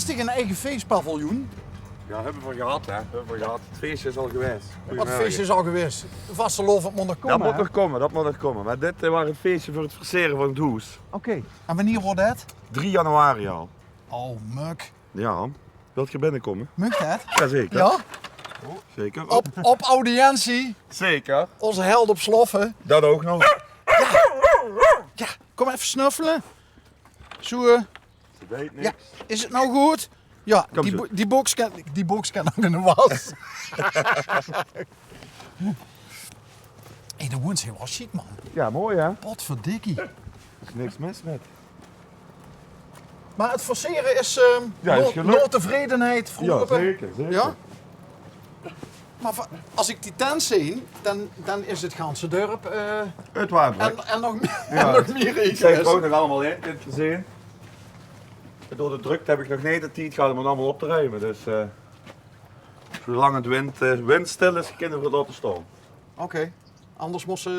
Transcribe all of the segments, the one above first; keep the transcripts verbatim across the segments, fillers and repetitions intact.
Is dit ein eige feespaviljoen? Ja, höbbe v'r gehad, hè. Höbbe v'r gehad. 't Feesje is al gewaes. Wat feesje is al gewaes? Vastelaovend mót nog kómme, hè? Dat mót nog kómme, dat mót nog kómme. Mer dit, eh, waas 't feesje veur 't versere van 't hoes. Oké. En wannier waert det? Drie januari al. Oh, mök. Ja. Wilt geer binnekómme? Maag det? Jazeker. Ja? Zeker. Op, op audiëntie. Zeker. Ózze held op sloffe. Det ouch nog. Ja, kóm effe snuffele. Zo, eh. Ze deit niks. Ja, is 't noe good? Ja, die boks kan, die boks kan ouch in de was. Hé, de woens hie waal sjiek, man. Ja, mooi, hè? Potverdikkie. Is niks mis mit. Mer 't versere is, eh, ja, is gelök. Nao tevredenheid verloupe. Ja, zeker, zeker. Ja? Mer va-, es ich die tent zeen, dan, dan is 't ganse dörp, eh, 't waas drök. En, en nog, ja, en nog mieër. Zeen v'r ouch nog allemaol in, kènt geer zeen. Door de drökte höb ich nog neet de tied gehad óm 't allemaol op te ruime. Dus, eh, zoelang 't wind, eh, windstil is, kinne v'r 't laote staon. Oké. Anders mós se,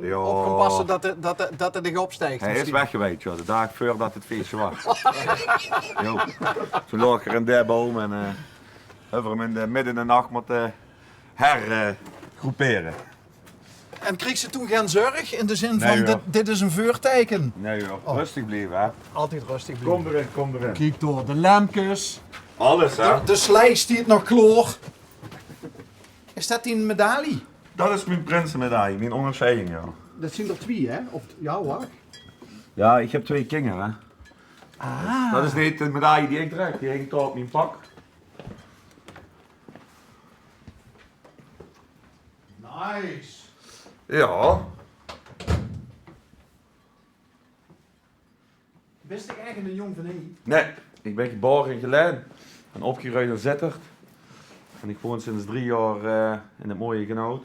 eh, op gaon passe det de, det de, det de dich opstijg. Hae is weggeweid, joh, de daag veurdet 't feesje waas. Jo. Toen loog 'r in de boum en, eh, höbbe v'r 'm in de, midde in de nach mótte her, eh, groepere. En kreegs se toen gein zörg in de zin van: dit, dit is ein veurteike? Nae, joh. Rustig blieve, hè. Altied rustig blieve. Kóm d'rin, kóm d'rin. Kiek dao, de lempkes. Alles, hè. De, de slee steit nog klaor. Is det dien medaille? Det is mien prinsemedaille, mien óngersjeiding, ja. Det zeen d'r twieë, hè? Of, ja, wach. Ja, ich höb twieë kinger, hè. Ah. Det is neet de medaille die ich draag, die hingk dao op mien pak. Nice. Ja. Bis dich eigelik eine jóng van hie? Nae, ich bin gebaore in Gelaen en opgegreujd in Zitterd. En ich woon sinds drie jaor, eh, in 't mooie Genhout.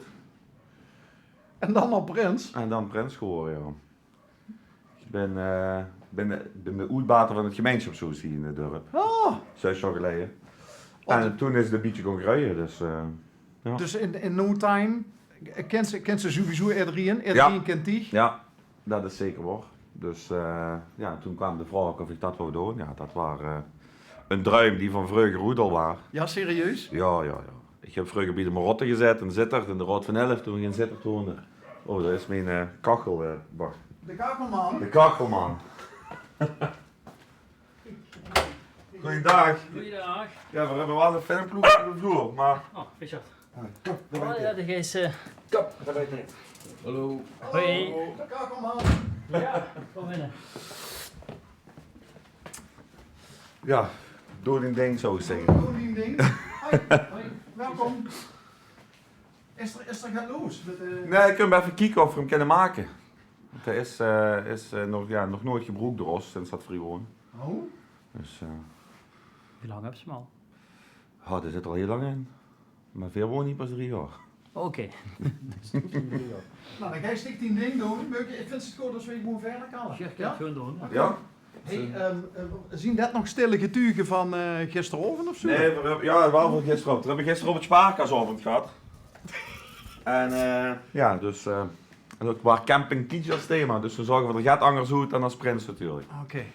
En dan al prins? En dan prins gewore, ja. Ich bin, eh, bin de, bin de oetbater van 't gemeinsjapshoes hie in 't dörp. Oh. Zès jaor geleje. En toen is 't e bietje gaon greuje, dus, eh, ja. Dus in, in no time kins se, kins se sowieso ederein, ederein kint dich. Ja. Det is zeker waor. Dus, eh, ja, toen kwaam de vraog of ich det wou doon. Ja, det waas, eh, ein druim die van vreuger oet al waas. Ja, serieus? Ja, ja, ja. Ich höb vreuger bie de Marotte gezaete in Zitterd, in de Raod van Elf, toen ich in Zitterd woonde. Oh, dao is mien, eh, kachel, eh, wacht. De kachelman. De kachelman. Goojendaag. Goojendaag. Ja, v'r höbbe waal ein filmploeg op de vloer, mer... Oh, Richard. Kóm, dao bön ich. Oh, ja, de geis, eh. Kóm, dao bön ich. Hallo. Hoi. Hallo. De kachelman. Ja, kóm binne. Ja, doon dien ding, zou ich zègke. Doon dien ding. Hoi. Hoi. Welkom. Is d'r, is d'r get los mit de... Nae, ich kóm effe kieke of v'r 'm kinne make. Want hae is, eh, is, eh, nog, ja, nog noeats gebroek door ós sinds det v'r hie woone. Oh. Dus, eh. Wie lang höbs se 'm al? Ja, dae zit d'r al hieël lang in. Mer veer woone hie pas drie jaor. Oké. Noe, dan geis dich dien ding doon. Vinjs se 't good es v'r gewoon wiejer kalle? Ja, kènt geer gewoon doon, ja. Ja? Hey, eh, zien det nog stille getuge van, eh, gisteraovend of zo? Nae, v'r höbbe, ja, waal van gisteraovend. V'r höbbe gisteraovend spaarkasaovend gehad. En, eh, ja, dus, eh, en ouch waas Camping Kietje es thema. Dus v'r zaoge d'r get angers oet dan es prins natuurlik. Oké.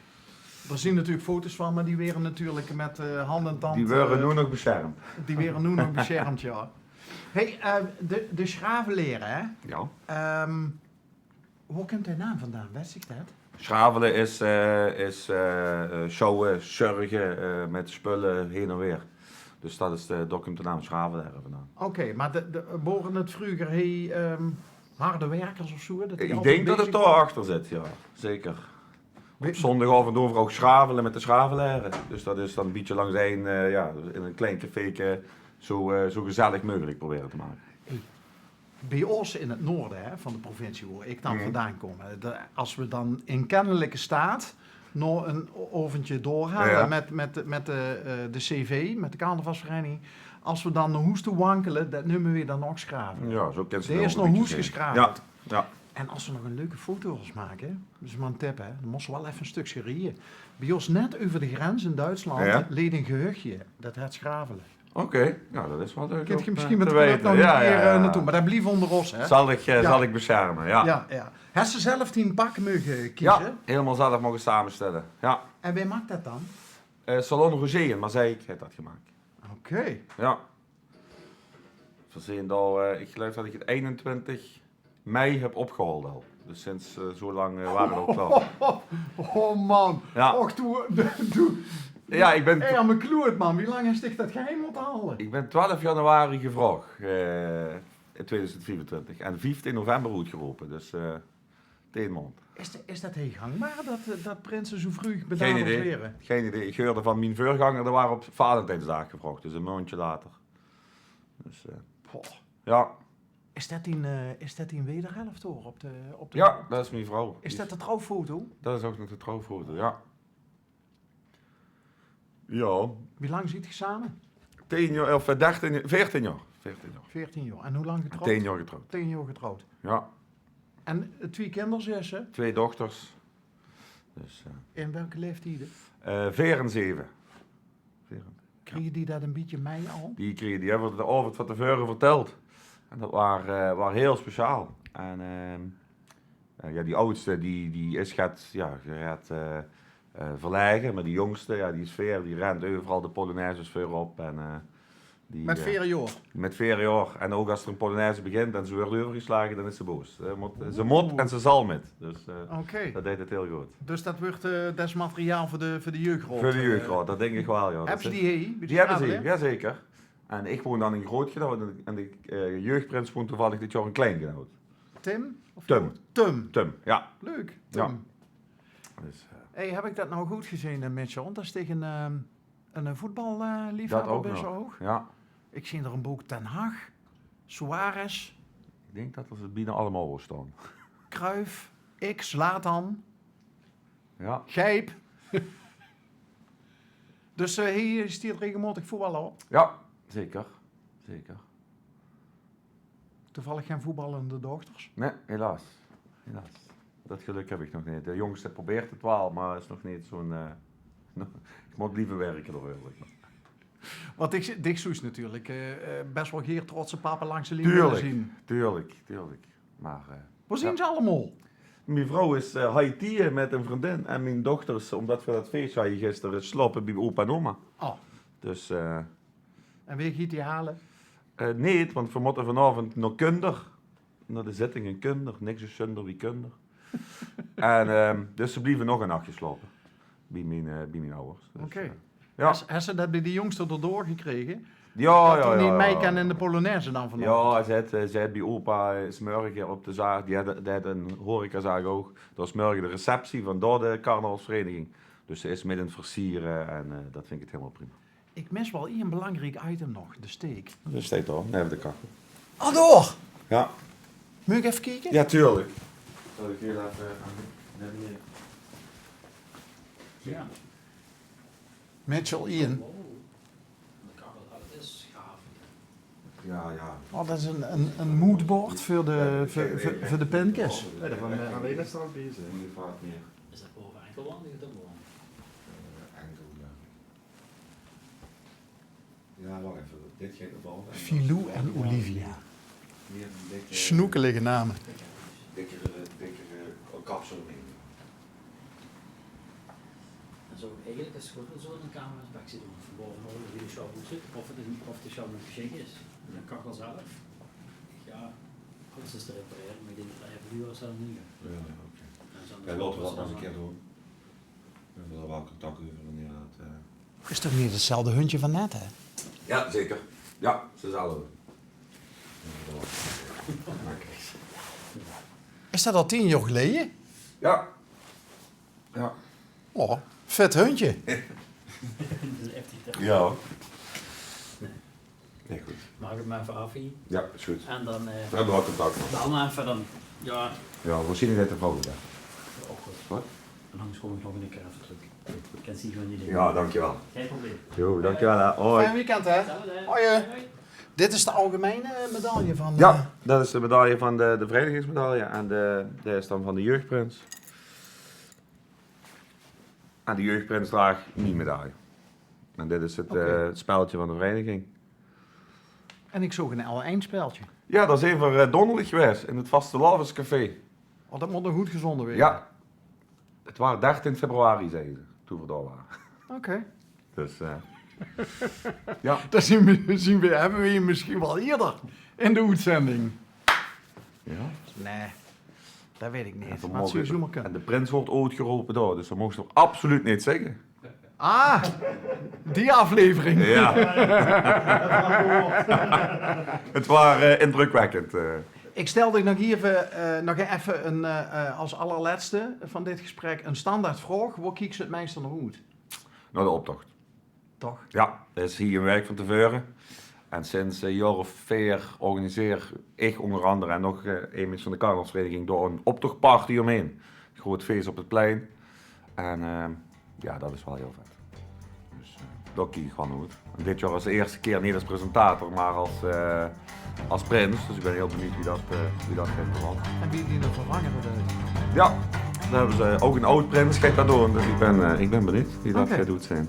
D'r zien natuurlik foto's van, mer die waere natuurlik mit, eh, hand en tand, die waere, eh, noe nog besjermp. Die waere noe nog besjermp, ja. Hey, eh, de, de Sjravelaere, hè? Ja. Ehm, Wo kump de naam vandaan? Wis ich det? Sjravele is, eh, is, eh, eh, sjouwe, sjörge, eh, mit spulle heen en weer. Dus det is de, dao kump de naam Sjravelaere vandaan. Oké, mer de, de, wore 't vreuger hie, ehm, harde werkers of zo? Ich dink det 't dao achter zit, ja. Zeker. Op zóndigaovend doon v'r ouch sjravele mit de Sjravelaere. Dus det is dan e bietje langs ein, eh, ja, in e klein cafeeke zo, eh, zo gezellig meugelik probere te make. Bie ós in 't noorde, hè, van de provincie, wo ich dan vandaan kóm, hè, de, es v'r dan in kennelike staat nog e o-, aovendje doorhaole mit, mit, mit de, eh, de C V, mit de carnavalsvereniging. Es v'r dan nao hoes toe wankele, det neume v'r dan ouch sjravele. Ja, zo kèns se 't ouch e bietje zègke. D'r is nao hoes gesjraveld. Ja, ja. En es v'r nog 'n leuke foto van ós make, det is mer 'n tip, hè, dan mós se waal effe e stökske rieje. Bie ós net euver de grens in Duitsland ligk e gehuchje, det hèt Sjravele. Oké, ja, det is waal leuk óm, eh, te weite. Kènt geer mesjien mit de club nog 'ne kier, eh, naotoe, mer det blief ónger ós, hè? Zal ich, eh, zal ich besjerme, ja. Ja, ja. Hes se zelf dien pak moge keze? Ja, hielemaol zelf moge samestelle, ja. En wae maak det dan? Eh, Salon Roger in Maaseik haet dat gemaak. Oké. Ja. Veer zeen dao, eh, ich geluif dat ich 't einentwintig mei höb opgehaold al. Dus sinds, eh, zo lang, eh, ware v'r al klaor. Oh man. Ja. Och, doe, doe, ja, ich bin erme kloert, man. Wie lang is dich dat geheim mótte haoje? Ich bin twelf januari gevraog, eh, in twieëdoezend viefentwintig. En vieftien november oetgerope. Dus, eh, tieën maond. Is, de- is dat hiel gangbaar, dat, eh, dat prinse zo vreug benaderd waere? Gein idee. Ich heurde van mien veurganger, dae waor op Valentijnsdaag gevraog, dus e maondje later. Dus, eh, ja. Is dat dien, eh, is dat dien wederhelft, hoor, op de, op de... Ja, dat is mien vrouw. Is dat de trouwfoto? Dat is ouch nog de trouwfoto, ja. Ja. Wie lang zeet geer same? Tieën jaor, of, eh, dertieën, veertieën jaor. Veertieën jaor. Veertieën jaor. En wie lang getrouwd? Tieën jaor getrouwd. Tieën jaor getrouwd. Ja. En, eh, twieë kinder, zaes se? Twieë dochters. Dus, eh, in welke laeftiede? Eh, veer en zeve. Veer en, ja. Kriege die dat e bietje mei al? Die kriege, die höbbe v'r de aovend van te veure verteld. En dat waor, eh, waor hiel speciaal. En, ehm, eh, ja, die audste, die, die is get, ja, get, eh, eh, verlege, mer die jóngste, ja, die is veer, die rent euveral de polonaises veurop en, eh, die, eh, mit veer jaor? Mit veer jaor. En ouch es d'r 'n polonaise begint en ze weurt euvergeslage, dan is ze boos. Ze mót, ze mót en ze zal mit. Dus, eh, dat deit 't hiel good. Dus dat weurt, eh, des materiaal veur de, veur de jeugdraod, veur de jeugdraod, dat dink ich waal, ja. Höbbe ze die hie? Die höbbe ze hie, jazeker. En ich woon dan in Groot Genhout en de, en de, eh, jeugprins woont toevallig dit jaor in Klein Genhout. Tim? Of Tim. Tim. Tim, ja. Leuk, Tim. Dus, eh, hey, höb ich dat noe good gezeen, eh, Mitchell? Dat is tege, ehm, 'ne, eh, voetballiefhebber ouch. Ja. Ich zeen d'r e book Ten Hag, Suarez. Ich dink dat v'r ze bienao allemaol waal staon. Cruijff, X, Zlatan. Ja. Gijp. Dus, eh, hie stiet regelmaotig voetbal op? Ja, zeker. Zeker. Toevallig gein voetballende dochters? Nae, helaas. Helaas. Dat gelök höb ich nog neet. De jóngste probeert 't waal, mer is nog neet zo'n, eh, ich mót blieve wirke dao, zègk mer. Want dich, dich zóws natuurlik, eh, eh, bès waal geer trotse papa langs de lien wille zeen. Tuurlik, tuurlik, tuurlik. Mer, eh, wo zeen ze allemaol? Mien vrouw is, eh, Haïtië mit 'n vriendin en mien dochters, ómdat v'r dat feesje hawwe gister, slaope bie opa en oma. Oh. Dus, eh, En wae geit die haole? Eh, neet, want v'r mótte vanaovend nao Kunder. Nao de zitting in Kunder. Niks is zunder wie Kunder. En, ehm, dus ze blieve nog 'n nachje slaope. Bie mien, eh, bie mien awwers. Dus, oké. Eh, ja. Höbs, höbs se dat bie de jóngste d'r door gekrege? Ja, ja, ja. Dat die neet mei kan in de polonaise dan vanaovend? Ja, ze haet, eh, ze haet bie opa, eh, 's mörge op de zaak, die haet, die haet 'n horecazaak ouch. Dao is mörge de receptie van dao de carnavalsvereniging. Dus ze is mit in 't versiere en, eh, dat vin ich hielemaol prima. Ich mis waal ein belangriek item nog, de steek. De steek dao, neve de kachel. Ah, dao! Ja. Maag ich effe kieke? Ja, tuurlik. Zal ich hie effe aan de... Ja. Mitchell Ian. Wow. De kachel, ja, dat is gaaf. Ja, ja. Oh, dat is ein, ein, ein moodboard veur de, veur, veur, veur de pinkes. Nae, dat van, eh, allein is d'r al bie, hè. Is dat bove enkel woon of is dat bove? Eh, enkel, ja. Ja, wach effe. Dit geit nao bove. Filou en Olivia. Hie 'n dikke... Snoekelige name. Dikkere, dikkere kapsel mei. En zo, eigelik is 't good óm zo 'n camera-inspectie te doon. Van bove al wie de sjouw oetzuut, of 't in, of de sjouw nog gesjik is. De kachel zelf, ja, good, ze is te reparere, mer ich dink dat dat effe dore zal, neet. Ja, ja, oké. Ja, laote v'r dat nog 'ne kier doon. V'r höbbe waal contact euver wanneer dat, eh, Is toch neet 'tzelfde hundje van net, hè? Ja, zeker. Ja, 't is 'tzelfde. Is dat al tieën jaor geleje? Ja. Ja. Oh, vet hundje. Ja. Nae, good. Maak 't mer effe aaf, hè. Ja, is good. En dan, eh, v'r höbbe waal contact. Bel mer effe dan. Ja. Ja, v'r zeen dich de volgende daag. Ouch good. Wat? En anders kóm ich nog 'ne kier effe trök. Kins dich gewoon neet dinke. Ja, dankjewel. Gein probleem. Jo, dankjewel, hè. Hoi. Fijn weekend, hè. Hetzelfde. Hoi. Hoi. Dit is de algemeine medaille van, ja, eh, dat is de medaille van de, de vereinigingsmedaille. En de, die is dan van de jeugdprins. En de jeugdprins draag mien medaille. En dit is 't, oké, eh, 't speldje van de vereiniging. En ich zoog 'n L één speldje. Ja, dao zeen v'r, eh, dónderdig gewaes in 't Vastelaovescafé. Oh, dat mót nog good gezónde waere. Ja. 't Waor dertien februari, zagte ze, toen v'r dao wore. Oké. Dus eh, ja. Dan zien we, zien we, hebbe we 'm misschien wel eerder in de oetzending. Ja. Nee, dat weet ik niet. En, we mogen, en de prins wordt oetgerope daar, dus dat mogen ze absoluut niet zeggen. Ah, die aflevering. Ja. Het waar eh, indrukwekkend. Eh. Ik stel dich nog effe, eh, nog effe een, eh, eh, als allerlaatste van dit gesprek een standaardvraag. Wo kieks se het meiste nao oet? Nao de optocht. Toch? Ja, dat is hier een week van tevoren. En sinds een jaar of veer organiseer ik onder andere en nog eh, een mins van de carnavalsvereniging door een optochtparty omheen. Groot feest op het plein. En eh, ja, dat is wel heel vet. Dus eh, dat kiek ik gewoon nao oet. En dit jaar als de eerste keer niet als presentator, maar als, eh, als prins. Dus ik ben heel benieuwd wie dat, eh, wie dat gaat veranderen. En wie die nog vervangen wordt. Ja, daar hebben ze ook een oud-prins gaat dat doen. Dus ik ben, eh, ik ben benieuwd wie dat gaat doen zijn.